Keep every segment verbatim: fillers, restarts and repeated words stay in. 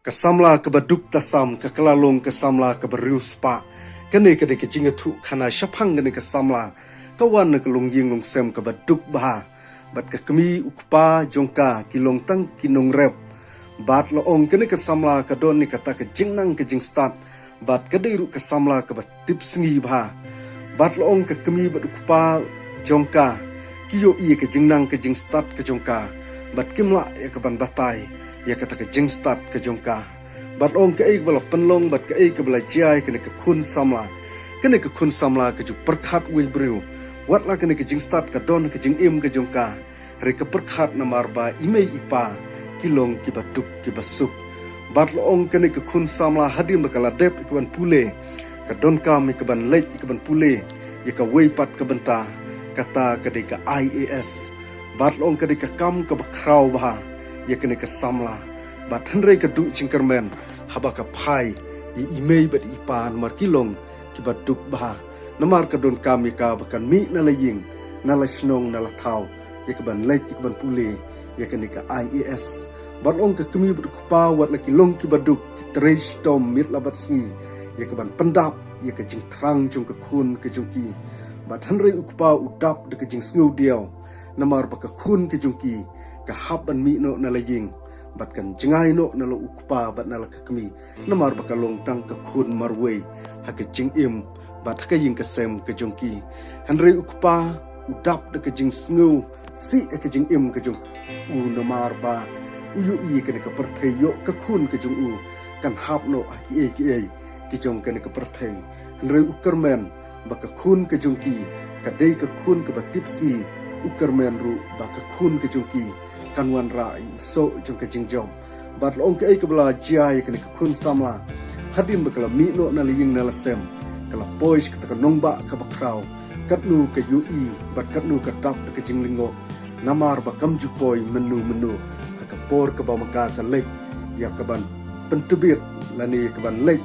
Ka samla kaba duk tasam, ka kylla long ka samla kaba riewspah. Kane ka dei ka jingïathuh khana shaphang kane ka samla. Ka wan na ka longïing longsem kaba duk bha. Bad ka kmie u kpa jong ka ki long tang ki nongrep. Bad la ong kane ka samla ka don ïa kata ka jingnang ka jingstad. Bad ka dei ruh ka samla kaba tipsngi bha. Bad la ong ka kmie bad u kpa jong ka ki ïohi ïa ka jingnang ka jingstad ka jong ka. Bad kim lah ïa ka ban batai ïa kata ka jingstad ka jong ka. Bad la ong kaei kaba la pynlong bad kaei kaba la jia ïa kane ka khun samla. Kane ka khun samla ka ju pyrkhat uwei u briew. Wat la kane ka jingstad ka don ha ka jingim ka jong ka. Hynrei ka pyrkhat namar ba i mei i pa ki long kiba duk kiba suk. Bad la ong kane ka khun samla hadien ba ka la dep ïa ka ban pule, ka donkam ïa ka ban leit ïa ka ban pule ïa kawei pat ka bynta, kata ka dei ka I A S. Bad la ong ka dei ka kam kaba khraw bha ïa kane ka samla. Bad hynrei ka duh jingkyrmen haba ka phai ïa i mei bad i pa namar ki long kiba duk bha. Namar ka donkam ïa ka ba kan mih na la ïing, na la shnong, na la thaw ïa ka ban leit ïa ka ban pule ïa kane ka I A S. Bad la ong ka kmie bad u kpa wat la ki long kiba duk, ki trei shitom miet la bad sngi ïa ka ban pyndap ïa ka jingthrang jong ka khun ka jong ki. Bad hynrei u kpa u dap da ka jingsngewdiaw namar ba ka khun ka jong ki ka hap ban mih noh na la ïing bad kan jngai noh na la u kpa bad na la ka kmie. Namar ba ka long tang ka khun marwei ha ka jingim bad ha ka ïing ka sem ka jong ki. Hynrei u kpa u dap da ka jingsngewsih ha ka jingim ka jong u namar ba u ïohi kane ka pyrthei ïoh ka khun ka jong u kan hap noh ha kiei kiei ki jong kane ka pyrthei. Hynrei u kyrmen ba ka khun ka jong ki ka dei ka khun kaba tipsngi, u kyrmen ruh ba ka khun ka jong ki kan wanrah ïa u soh jong ka jingjop. Bad la ong kaei kaba la jia ïa kane ka khun samla. Hadien ba ka la mih noh na la ïing na la sem, ka la poi sha kata ka nongbah kaba khraw. Katno ka ïohi bad katno ka dap da ka jinglyngngoh namar ba kam ju poi mynno mynno ha ka por kaba ma ka ka leit ïa ka ban pyntbit lane ïa ka ban leit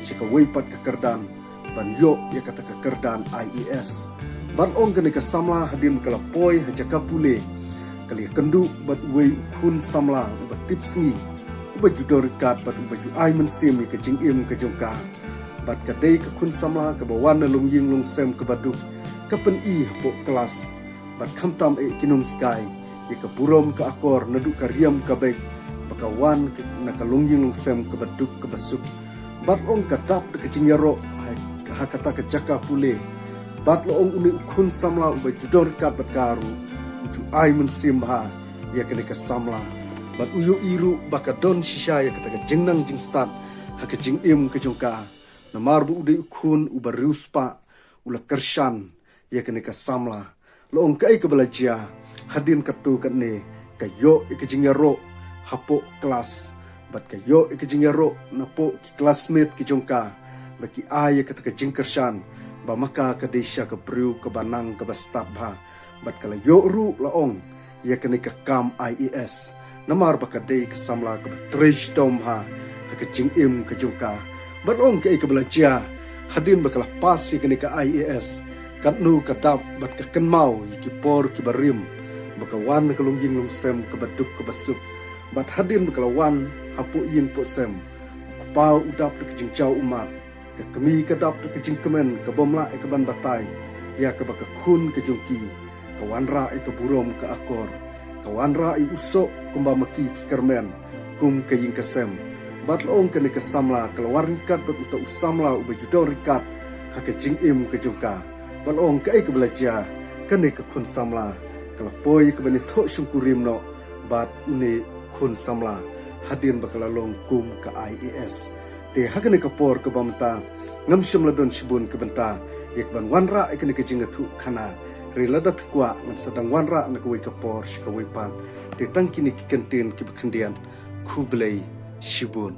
sha kawei pat ka kyrdan ban ïoh ïa kata ka kyrdan I A S. Bad la ong kane ka samla hadien ka la poi ha jaka pule, ka la ïakynduh bad uwei u khun samla uba tipsngi, uba ju don ryngkat bad uba ju ai mynsiem ïa ka jingim ka jong ka. Bad ka dei ka khun samla kaba wan na longïing longsem kaba duk, ka pyni hapoh klas. Bad khamtam eh ki nonghikai ïa ka burom ka akor naduh ka riam ka beit ba ka wan na ka longïing longsem kaba duk kaba suk. Bad la ong ka dap da ka jingïaroh ha, ha kata ka jaka pule. Bad la ong une u khun samla uba ju don ryngkat bad ka ruh u ju ai mynsiem bha ïa kane ka samla. Bad u ïohi ruh ba ka don shisha ïa kata ka jingnang jingstad ha ka jingim ka jong ka. Namar ba u dei u khun uba riewspah, u la kyrshan ïa kane ka samla. La ong kaei kaba la jia hadien katto katne, ka ïoh ïa ka jingïaroh hapoh klas bad ka ïoh ïa ka jingïaroh napoh ki classmate ki jong ka. Ba ki ai ïa kata ka jingkyrshan ba ma ka ka dei shisha ka briew kaba nang kaba stad bha. Bad ka la ïoh ruh la ong ïa kane ka kam I A S namar ba ka dei ka samla kaba trei shitom bha ha ka jingim ka jong ka. Bad la ong kaei kaba la jia hadien ba ka la pass ïa kane ka I A S, katno ka dap bad ka kynmaw ïa ki por kiba rim ba ka wan na ka longïing longsem kaba duk kaba suk. Bad hadien ba ka la wan hapoh ïing poh sem, u kpa u dap da ka jingjaw ummat, ka kmie ka dap da ka jingkmen kabym lah ïa ka ban batai ïa kaba ka khun ka jong ki ka wanrah ïa ka burom ka akor, ka wanrah ïa u soh kumba ma ki ki kyrmen kum ka ïing ka sem. Bad la ong kane ka samla ka la wan ryngkat bad uta u samla uba ju don ryngkat ha ka jingim ka jong ka. Bad la ong kaei kaba la jia, kane ka khun samla ka la poi ïa ka ban ïathoh shongkurim noh bad une u khun samla hadien ba ka la long kum ka I A S. Te ha kane ka por kaba mynta ngam shym la don shibun ka bynta ïa ka ban wanrah ïa kane ka jingïathuh khana. Hynrei lada phi kwah ngan sa dang wanrah na kawei ka por sha kawei pat. Te tang kine ki kyntien kiba khyndiat. Khublei shibun.